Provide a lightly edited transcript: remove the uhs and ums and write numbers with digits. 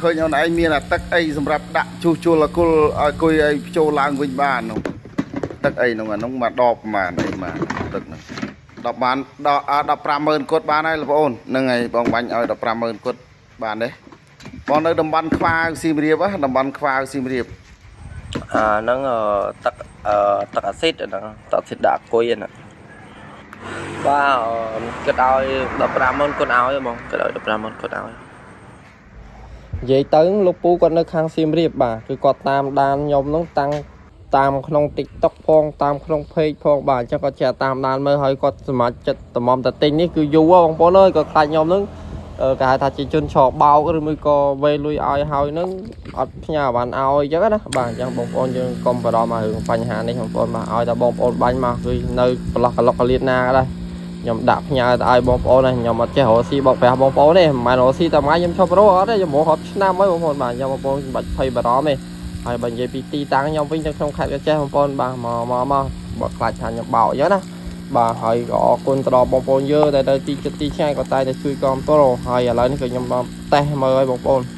ឃើញអូនឯងមានអាទឹកអីសម្រាប់ដាក់ជួសជុលអគុលឲ្យគុយឲ្យចូលឡើងវិញបាននោះទឹកអីនោះអានោះមកដបប្រហែលអីមកទឹកហ្នឹង10បានដល់150,000គាត់បានហើយបងប្អូនហ្នឹងហើយបងបាញ់ឲ្យ150,000គាត់បានទេបងនៅតំបន់ខ្វាវសៀមរាបហ៎តំបន់ខ្វាវសៀមរាប អាហ្នឹងអឺទឹកអឺទឹកអាស៊ីតអាហ្នឹងទឹកអាស៊ីតដាក់គុយហ្នឹងបាទអឺគិតឲ្យ150,000គាត់ឲ្យហ្មងគិតឲ្យ150,000គាត់ឲ្យនិយាយទៅលោកពូគាត់នៅខាងសៀមរាបបាទគឺគាត់តាមដានខ្ញុំហ្នឹងតាំងតាមក្នុង TikTok ផងតាមក្នុង page ផងបាទអញ្ចឹងគាត់ចេះតាមដានមើលហើយគាត់សមាជចិត្តតម្រាំតែទិញនេះគឺយូរហ៎បងប្អូនអើយគាត់ខ្លាចខ្ញុំហ្នឹងអឺគេហៅថាជាជនឆបោកឬមួយក៏វេលុយឲ្យហើយហ្នឹងអត់ផ្ញើអីវ៉ាន់ឲ្យអញ្ចឹងណាបាទអញ្ចឹងបងប្អូនយើងកុំបារម្ភឲ្យរឿងបញ្ហានេះបងប្អូនបាទឲ្យតែបងប្អូនបាញ់មកគឺនៅប្រឡោះកលុកកលៀតណាក៏ដែរខ្ញុំដាក់ផ្ញើទៅឲ្យបងប្អូនដែរខ្ញុំអត់ចេះរកស៊ីបោកប្រាស់បងប្អូនទេមិនមែនរកស៊ីតែមួយថ្ងៃខ្ញុំឈប់រកអត់ទេខ្ញុំរករាប់ឆ្នាំហើយបងប្អូនបាទអញ្ចឹងបងប្អូនមិនបាច់ភ័យបារម្ភទេហើយបើនិយាយពីទីតាំងខ្ញុំវិញនៅក្នុងខេត្តក្រចេះបងប្អូនបាទមកមកមកបើខ្លាចថាខ្ញុំបោកអញ្ចឹងណាបាទហើយក៏អរគុណទៅដល់បងប្អូនយើងដែលនៅទីជិតទីឆ្ងាយក៏តែតែជួយគាំទ្រហើយឥឡូវនេះក៏ខ្ញុំបានតេស្តមើលឲ្យបងប្អូន។